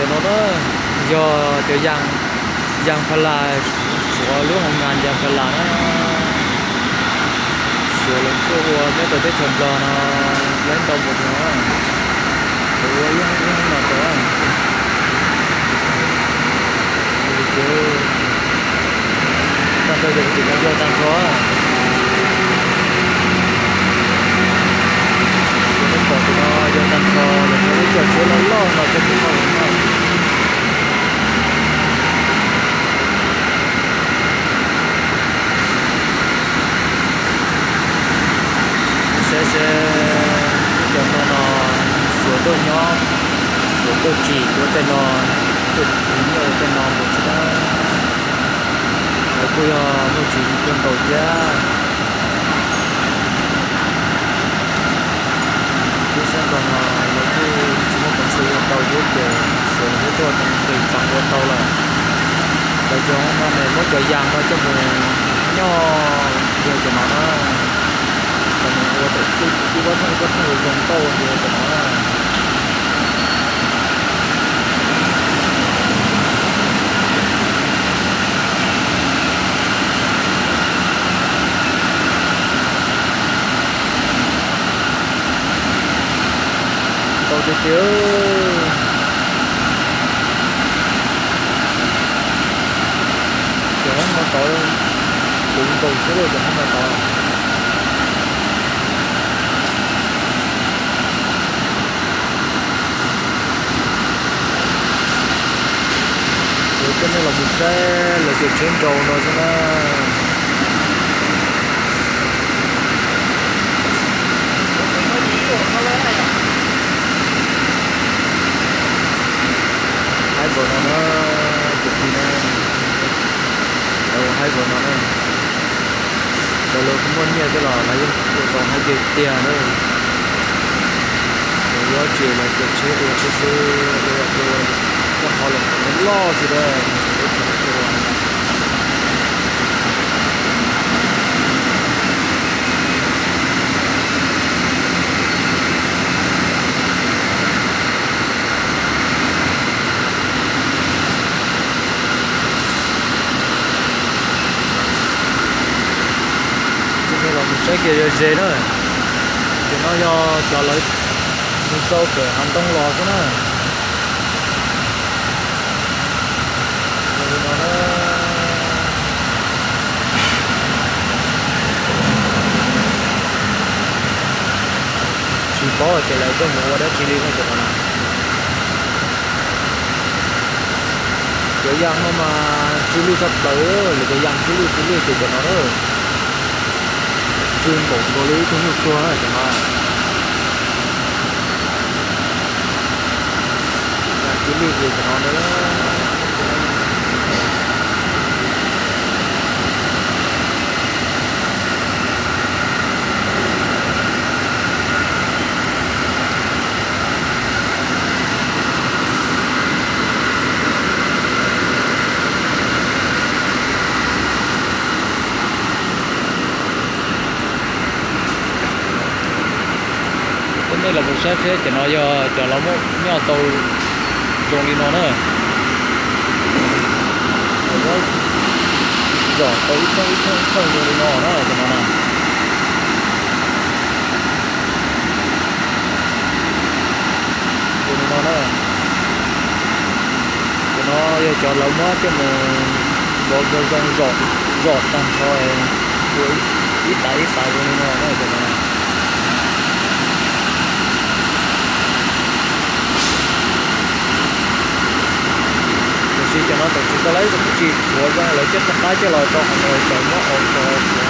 Cov no na yog cov yas, yas pha las, suav lub hoo nas yas pha las na, suav los tuaj ua nyob rau teb chaws Nplog no, laib ntau npaum no, kuv ua ib hoob ib hoob no rau. Ces tag nrho cov tus tim no yog tag nrho. Ces nej pom tus no yog tag nrho, lawv muab lub caj tsev loj loj no coj mus noj no. Saib seb lub cov no no, suav tuaj nyob, suav tuaj tsim ua tej no, tuaj nyiaj ua tej no npaum xwb na. Lawv kuj yog muaj tswv yim kawg nkaus thiab. Lub sab nrog no lawv kuj tsis muaj peev xwm ua tau thiab ces suav lawv muab coj mus nqis pas ua tau lawm. Lawv cov hoob no mas muab cov yas no coj mus nyob yog cov no na, cov mus ua tau ib kob thooj ib kob thooj zoo nkauj yog cov no na. Ntau tiag tiag. Cov hoob no tod, kuv nkaus xwb lauj, cov hoob no tod. Kuv coj nej los mus saib lawv cov tsheb nrau no xwb na. Haib npaum no na, tus tij na, lawv haib npaum no na. Lawv los kuj muaj nyiaj thiab los lawv yeej ua tau haib tiag tiag na. Lawv yuav tsis lawv cov tsheb ua xwb xwb, ua ua ua, koj qhov lawv qhov loj xwb na, lawv tsis ua. Coj nej los mus saib kiag ze ze na. Cov no yog cov lawv mus rau pem hav ntoo los xwb na. Zoo li no na. Tsis paub tias lawv coj mus ua dab tsi li na cov no na. Cov yas no mas tsw lwj tshaj plaws, lawv cov yas tsw lwj tsw lwj ces cov no na, tsw npaum nkaus li ib tug nyuj tsuag na cov no. Yas tsw lwj ces cov no na. Coj nej los mus saib thiab, cov no yog cov lawv muab nyob tau zoo li no na. Lawv muab zom tau ib thooj ib thooj ib thooj zoo li no na, cov no na. Zoo li no na. Cov no yog cov lawv muab coj mus npov zoo zoo zom, zom tag nrho ua ib tav ib tav zoo li no na cov no na. Tiam sis cov no tseem tsis tau laib, tsis tshuav zoo, lawv coj rov qab coj los rau hauv no tseem muab o o